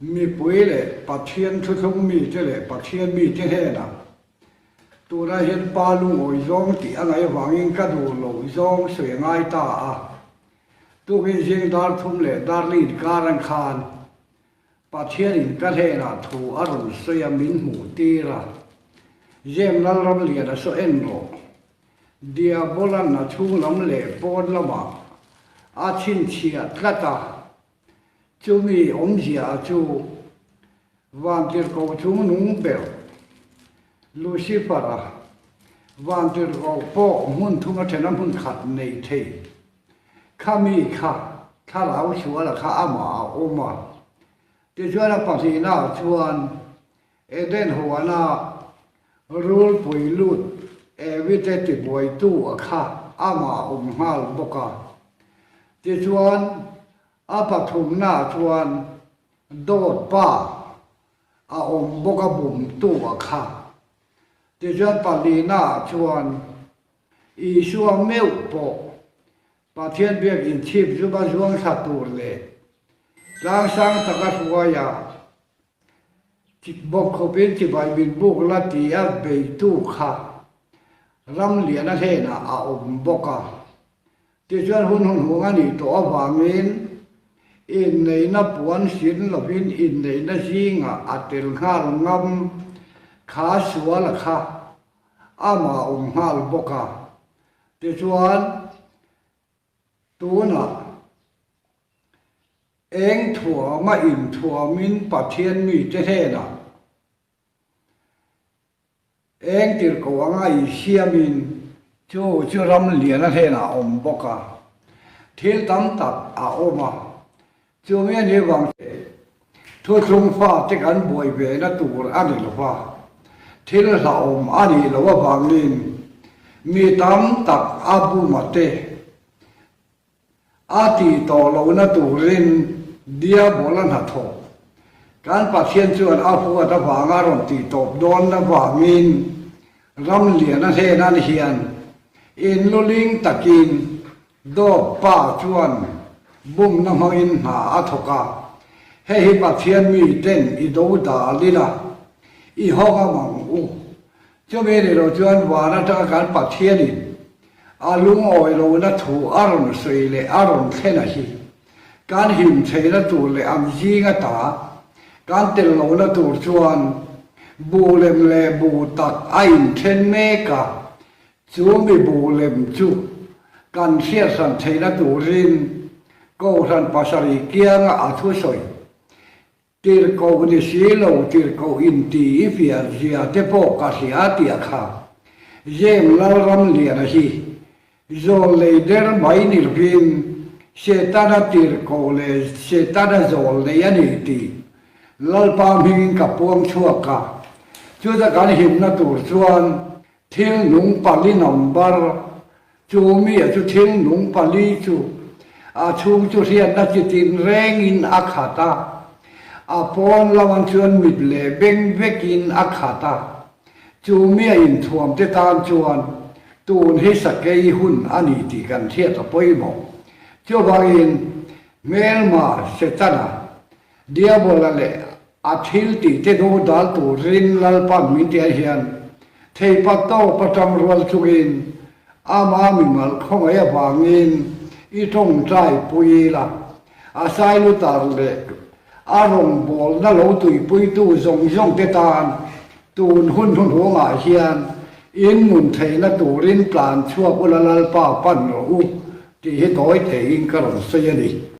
Mipui leh Pathian thuthlung mite leh Pathian mite hnenah tunah hian Pa lungawi zawng tih a ngaih avangin ka duh loh zawng sawi a ngai ta a. Tukin zing dar thum leh dar li inkar ang khan Pathianin ka hnenah thu a rawn sawi a min hmuh tir a, Zem Lalramlian a saw en rawh. Diabolan a chhung lam leh pawn lamah a chhinchhiah tlat a, chumi awmzia chu Vantirhkoh chung nung ber Lucifer-a Vantirhkoh pawh hmun thum a then a hmun khat nei thei. Khami kha thlarau suala kha amah a awm a. Tichuan a pahnihnaah chuan Eden huana rulpui lut Evite tibuaitu a kha amah a awm nghal bawk a. Tichuan a pathumnaah chuan dawt pa a awm bawk a bumtu a kha. Tichuan pahnihnaah chuan Isua meuh pawh Pathian biak inchhip zuma zuang thla tur leh tlangsang taka hruaia bawk khawpin chibai min buk la tia beitu kha Ramliana hnenah a awm bawk a. Tichuan hun hun hung a nih tawh avangin inneihna puan sin lovin inneihna zingah a tel nghal ngam kha suala kha Amah awm nghal bawk a, tichuan tunah eng thuama inthuamin Pathian mite hnenah eng tirhkoh anga insiamin chu chu ram liana hnenah awm bawk a, thil tam tak a awm a, Chu nge ni vang che? Thuthlung fate kan buai ve na tur a ni lo va, thil hlauhawm a nih loh avangin mi tam tak a buma te a tih tawh lohna turin Diabola hnathawk kan Pathian chuan a huat avanga rawn tih tawp dawn avangin Ramliana hnenan hian inluling takin Dawt pa chuan bumna hmangin hna a thawk a, hei hi Pathian mi ten i do dal ila, i hawng a mang u. Chumi ni lo chuan van atanga kan Pathianin a lungawi lohna thu a rawn sawi leh a rawn thlen a hi kan him theihna tur leh an zing ata kan tel lohna tur chuan bu lem leh bu tak a inthen mek a, Chu mi bu lem chu kan hriatsan theihna turin Kohhran pasarih kianga a thusawi tirhkoh ni si lo tirhkoh inti i fiah zia te pawh ka hria tih a kha. Zem Lalramliana hi zawl nei der mai ni lovin Setana tirhkoh leh Setana zawl nei a ni tih Lalpa hmingin ka puang chhuak a, chuta kan himna tur chuan Thil nung pali number, Chu mi a chu thil nung pali chu a chhung chu hriatna chi tin rengin a khat a, a pawn lamah chuan mit leh beng vekin a khat a. Chu mi a inthuam te tan chuan tun hi sakei hun a ni tih kan hriat a pawimawh. Chuvangin hmelma Setana, Diabola leh A thil tih te do dal turin Lalpan min ti ai hian theipa tawp atang rual chungin ama mimal khawngaih avangin i tawngtai pui ila, a sailutar leh a rawngbawlna lo tuipuitu zawng zawng te tan tun hun hnuhnungah hian in nun theihna turin tlan chhuak ula Lalpa pan rawh u tih hi tawi theihin ka rawn sawi a ni.